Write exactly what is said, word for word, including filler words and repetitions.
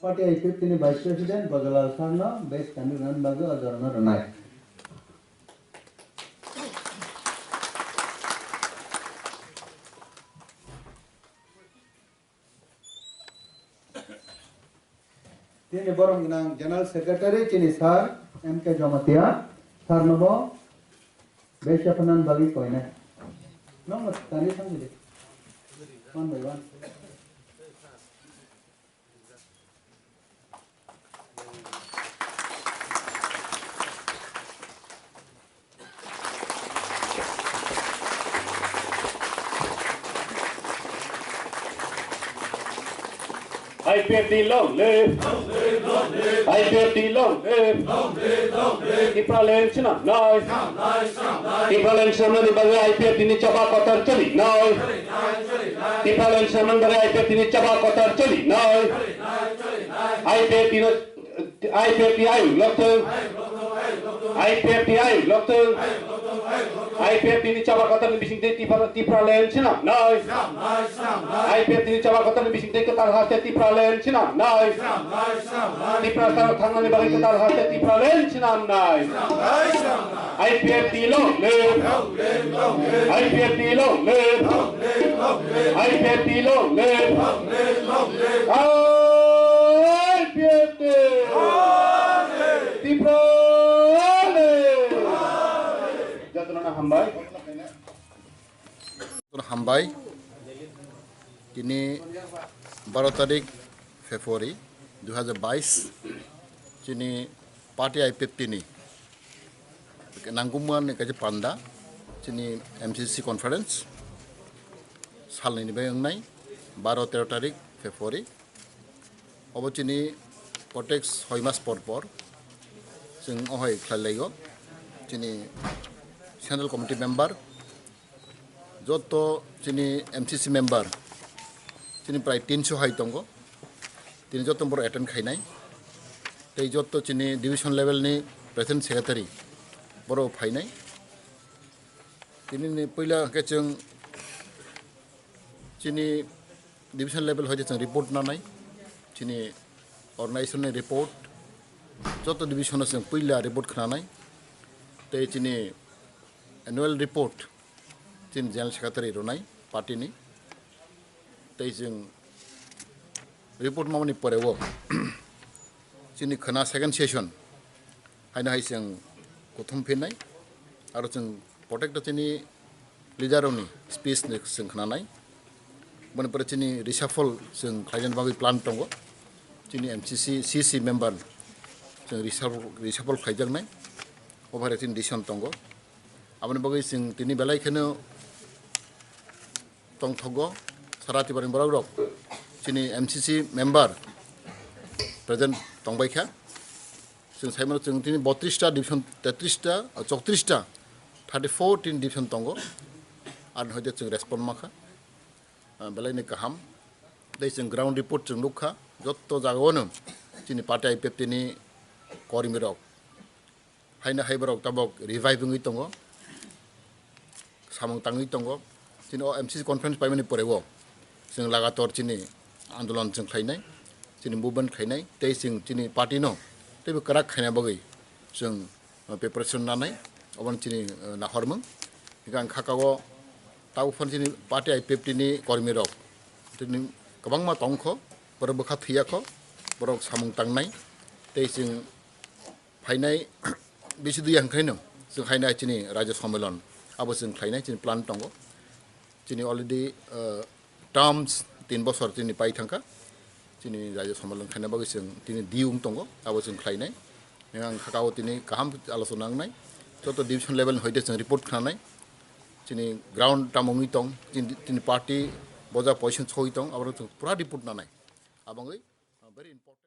Party I P F T ni Vice President Gojalal Sir no base kami rwna bagwi o jorano rwnai. Tini borom gwnang General Secretary chini Sir M K Jamatia, Sir nobo base yaphanan bagwi koinai. Nokno tani thangdi. One by one. I P F T long live! I P F T long live! Tipraland swnamnai! Tipraland swnamnani bagwi I P F T ni chaba kotor choli nai! Tipraland swnamnani bagwi I P F T ni chaba kotor choli nai! I P F T no I P F T ayuk lokthung. I P F T ayuk lokthung. I P F T ni chaba kotor ni bising tei Tipra, Tipraland swnamnai. I P F T ni chaba kotor ni bising tei kwtal haste Tipraland swnamnai. Tiprasa rok thangnani bagwi kwtal haste Tipraland swnamnai. I P F T long live! I P F T long live! I P F T long live! I P F T! Tipraland! Jotono hambai. Hambai. Tini baro tarik February dui hazar bais, chini party I P F T ni nangkukmani kaisa panda, chini M C C conference salnini bai wngnai baro tero tarik February. Obo chini protex soi mas por por chwng ohai khlai laio. Chini Central Committee member, joto chini M C C member, chini prai tinso hai tongo. Tini joto borok attend khainai. Tei joto chini division level ni president secretary borok phainai. Tini ni puila hwnkhe chwng chini division level hoite chwng report nanai, chini organization ni report, joto division o chwng puila report khnanai, tei chini annual report chini general secretary rwnai party ni, tei chwng report mamani pore o chini khwna second session haino hai chwng kuthum phinnai, aro chwng protect chini leader rokni speech ni chwng khnanai. Boni pore chini reshuffle chwng khlaina bagwi plan tongo. Chini M C C, C C member chwng reshuffle, reshuffle khlaijaknai. O bai chini decision tongo. Aboni bagwi chwng tini belai kheno tongthogo sara Tripura ni borok rok. Chini M C C member present tongbai kha. Chwng saimano chwng tini botris ta division, tetris ta, chowtris ta, thirty four tin division tongo. Ar hoite chwng respond ma kha. Ah, belai ni kaham. Tei chwng ground report chwng nuk kha. Jotto jaga o no chini party I P F T ni kormi rok haino hai borok tabok revive wngwi tongo, samung tangwi tongo. Chini o M C C conference paimani pore o chwng lagator chini andolon chwng khlainai, chini movement khlainai, tei chwng chini party no teibo kwrak khaina bagwi chwng, uh, preparation nanai, obono chini, uh, nahormung. Hingkhe ang kha ka o tabuk phano chini party I P F T ni kormi rok chini kwbangma tongkho, borok bwkha thwiyakho, borok samung tangnai, tei chwng phainai bisi dui hwnkhaino chwng haino chini Rajya Sammelan abo chwng khlainai chini plan tongo. Chini already, uh, terms tin bosor chini pai thangkha. Chini Rajya Sammelan khaina bagwi chwng tini diyung tongo, abo chwng khlainai. Ang kha o tini kaham alochona wngnai. Joto division level ni hoite chwng report khnanai. Chini ground tamo wngwi tong, chini, chini party boja position soi tong, abo chwng pura report nanai. Abangwi, uh, very important.